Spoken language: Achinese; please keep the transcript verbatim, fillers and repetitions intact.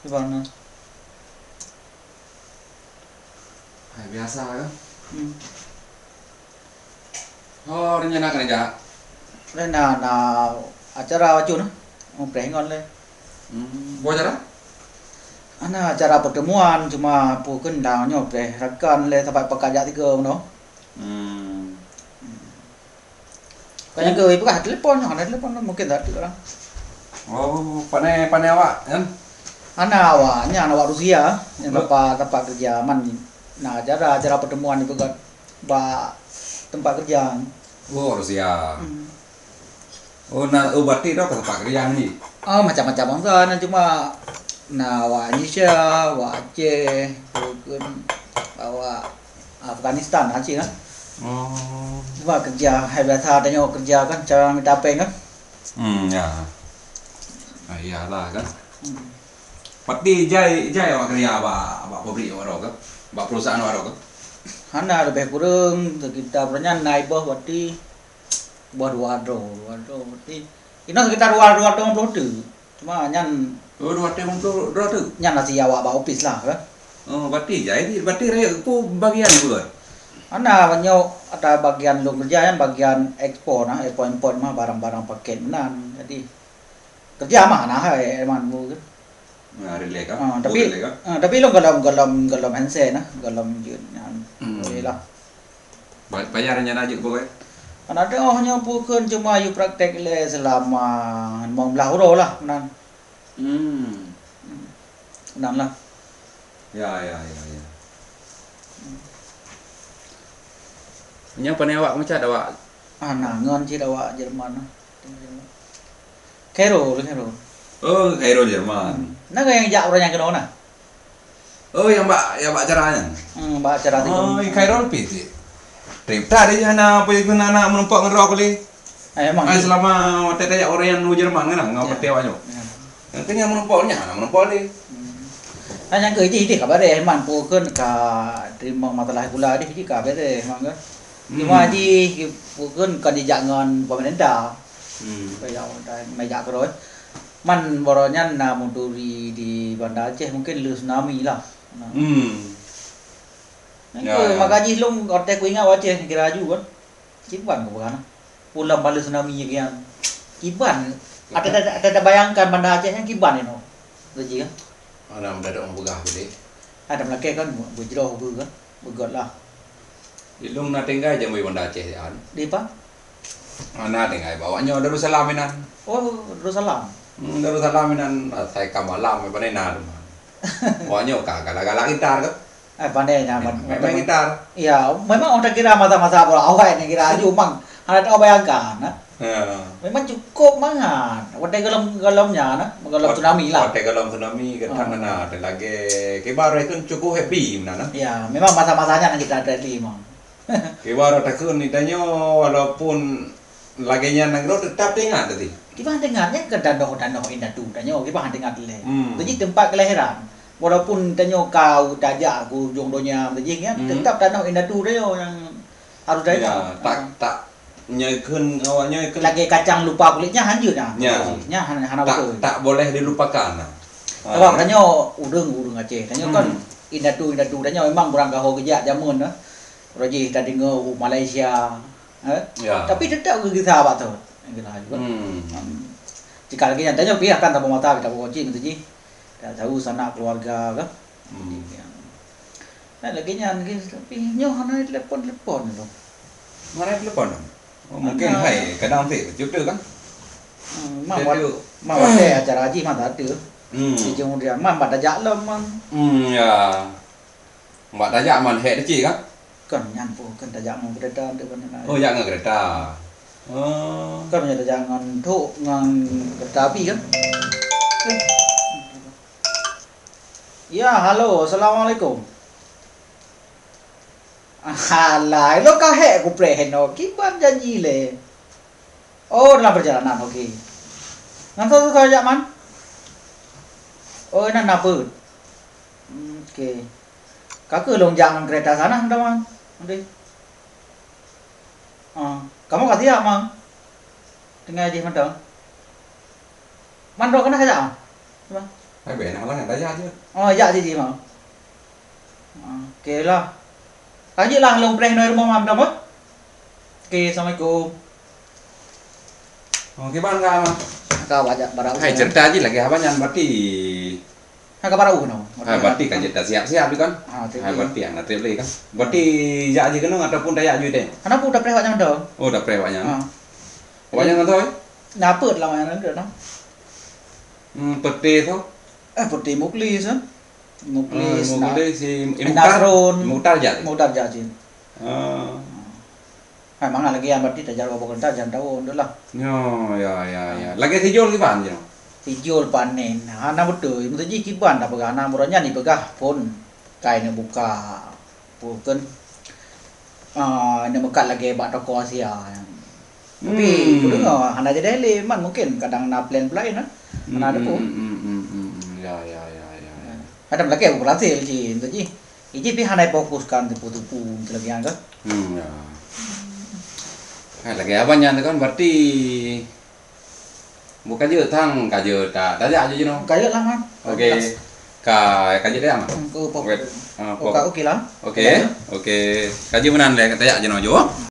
Di mana? Hai, biasa kan? Hmm. Oh, rencana keuneuk jak? Lé na, na acara bacut na. Mupreh ngon lé. Hmm, boh acara? Ana acara pertemuan, cuma peue kheun da nyoe preh rakan lé sapat pakat jak tiga bunoe. Hmm. Ka nyang keu peugah telepon, hana telepon mungkin tak ada lah. Oh, pane, pane awak kan? Hana awak, nyan awak Rusia, nyang tempat, tempat kerja man na acara, acara pertemuan dipeugah bak tempat kerja. Oh, Rusia. Hmm. Oh, na, oh, berarti dah tempat kerja ni. Oh, macam-macam bangsa, na cuma na awak Indonesia, awak Aceh, bukan awak Afghanistan, Aceh kan. Oh. Cuma kerja, hai biasa tanyoe kerja kan, cara mita peng kan. Hmm, ya. Ah, iyalah kan. Hmm. Berarti jai, jai awak kerja bak, bak pabrik awak droe ke? Bak perusahaan awak droe ke? Hana, lebih kurang sekitar nyan na iboh berarti boh dua droe, dua droe berarti. Inoe sekitar dua, dua droe ploh tu. Cuma nyan. Oh, dua droe ploh droe tu? Nyan masih awak bak opis lah kan. Oh, berarti jai, berarti rayeuk ku bagian bukan? Hana, nyoe ada bagian lôn kerja nyan bagian ekspor nah, ekspor impor mah barang-barang paket meunan. Jadi kerja mah hana hai man bu. Nah, relax kan? Ah, tapi, relax kan? Ah, tapi lôn golom, golom, golom handset nah, golom jeuet nyan. Hmm. Boleh lah. Ba-, payah rencana jeuet pokok. Aneuk teuh nyoe peue kheun cuma yue praktek lé selama limong blaih uroe lah meunan. Hmm. Meunan lah. Ya, ya, ya, ya. Nyoe pane awak meucat awak? Ah, na ngon cit awak Jerman nah. Khairul, Khairul. Oh, Khairul Jerman. Hmm. Na nyang jak ureueng nyang keunoe na? Oh, nyang bak, nyang bak acara nyan? Hmm, bak acara tiga. Oh, Khairul pih cit. Trép that dia hana apa yang guna anak menumpok ngon roh kali. Eh, emang ai, selama watèe tajak ureueng nyang u Jerman kan, ngon watèe awak nyoe. Ya. Nyang keu nyan meureumpok nyan, hana meureumpok lé. Hmm. Nah, nyang keu jih, jih ka bareh, man peue kheun ka teurimong masalah gula jih, jih ka bareh, man kan. Hmm. Cuma jih, peue kheun kon jijak ngon pemerintah. Hmm. Kaya udah meujak keudroe. Man baroe nyan na meuturi di Banda Aceh, mungkin lheueh tsunami lah. Nah. Hmm. Nyang keu maka jih lôn watèe kuingat watèe kira laju kan. Kiban keupeugah na. Ulôn baleue tsunami kian. Kiban. Ata, ata, ata bayangkan Banda Aceh nyan kiban inoe. Laju kan. Ana mendadak ureueng peugah beudeh. Ada meulakèe kan beujroh beu kan. Beugöt lah. Ilôn na tinggai jamé Banda Aceh nyan. Di pa? Ana tinggai bak awak nyoe Darussalam inan. Oh, Darussalam. Hmm, Darussalam inan asai ka malam pane na teuma. Awak nyoe ka galak-galak gitar ke? Eh, pandai nyan, memang, memang gitar. Ya, memang orang kira masa-masa bola awai ni kira aju memang hana tahu bayangkan, nah. Ya. Memang cukup mangat. Watèe golom, golom nyan, nah, golom tsunami lah. Watèe golom tsunami ke tang na, ada lagi kibar itu cukup happy meunan, nah. Ya, memang masa-masanya nak kita ada memang. Kibar takheun ni tanyoe walaupun lagèe nyan nanggroe teutap teuingat tadi. Kiban teuingat nyan keu tanoh-tanoh indatu tanyoe, kiban teuingat lé. Hmm. Jadi tempat kelahiran. Walaupun tanyoe ka u tajak ke ujong donya tadi kan, hmm, tetap tanoh indatu tanyoe nyang harus teuingat. Ya, tak, ah, tak nyoe kheun awak nyoe kheun. Lagèe kacang lupa kulit nyan hanjeuet nah. Ya. Nyan hana, hana tak, beutôi. Tak boleh dilupakan nah. Sebab tanyoe ureueng-ureueng Aceh, tanyoe kan, hmm, indatu-indatu tanyoe memang kurang gaho geujak jameun nah. Roh jih tadeungoe u Malaysia, eh? Ya. Tapi tetap geugisa bak tu. Geugisa juga. Hmm. Hmm. Jika lagi nyang tanyoe pih akan tabang mata, tabang kucing tu jih. Tak tahu sanak keluarga ke. Hmm. Nah, lagi nyan lagi, tapi nyoh hana telepon-telepon tu. Mana telepon? Oh, mungkin hai kadang sih cerita kan. Hmm, mak buat, mak buat acara haji mah tak ada. Hmm. Di Jung dia, mak pada jak lom, mak. Hmm, ya. Mak tajak man hék teuci kan? Kon nyan pun, kon tajak ngon keureta tu kan. Oh, jak ngon keureta. Oh. Kon nyan tajak ngon truk, ngon keureta api kan? Eh. Ya, halo, assalamualaikum. Alah, lo ka hék kupreh heno, kiban janji lé. Oh, dalam perjalanan, oke. Ngan soe-soe jak man? Oh, inan na beuet. Oke. Ka keuh lôn jak ngon keureta sana, teuma. Nanti. Ah, kamoe ka siap, Mang. Tinggai jih mantong. Man droe keuneuk jak, Mang? Teuma. Bèk na lah, dah jak je. Oh, jak je, ji, ma. Oke lah. Ka jeuet lah lôn preh nyoe rumoh, ma, mantong, bah. Oke, assalamualaikum. Oh, kiban ka, ma? Ka, bajak barau. Hai, cerita ji lagèe haba nyan, berarti. Ha, ka barau noh. Ha, berarti ka jeuet dah siap-siap kan? Ha, berarti yang nanti beli kan? Berarti jak je keunoe ataupun dah jak je teh? Hana peue, dah preh awak nyan dah. Oh, dah preh awak nyan. Ha. Awak nyan kan tu, eh? Nah, apa dalam awak nyan dah, nah? Hmm, peti tu. Eh, peti Muklis, eh? Muklis, ah, Muklis, si Mukhtar. Nasrun. Mukhtar jak. Mukhtar jak je. Ah. Hai, mangat lagèe nyan berarti tajaroe boh keureuta jan tawoe deh lah. Nyo, ya, ya, ya. Lagèe sijol kiban je. Sijol panen. Hana beutôi. Meuteujih kiban dah peugah, na buroe nyan jipeugah phon kai neubuka. Bukan, ah, neumeukat lagèe bak toko Asia. Tapi, hmm, kudeungoe hana jadi lé, man mungkin kadang na plan laén, ah. Hana ada pun. Hmm, hmm, hmm, hmm, hmm. Ya, ya, ya, ya, ya. Ada lagèe berhasil ji, untuk ji. Iji pih hana fokus kan tipu-tipu, gitu lagèe nyan kan. Hmm, ya. Hai, lagèe abang nyan tu kan, berarti bukan je tang, ka jeuet tak, tajak je, you know. Ka jeuet lah, man. Oke. Ka, ka jeuet dah, man. Hmm, ku pop. Oke. Ah, pop. Oke, oke lah. Oke. Oke. Ka jeuet meunan lé, tajak je, you know, jo.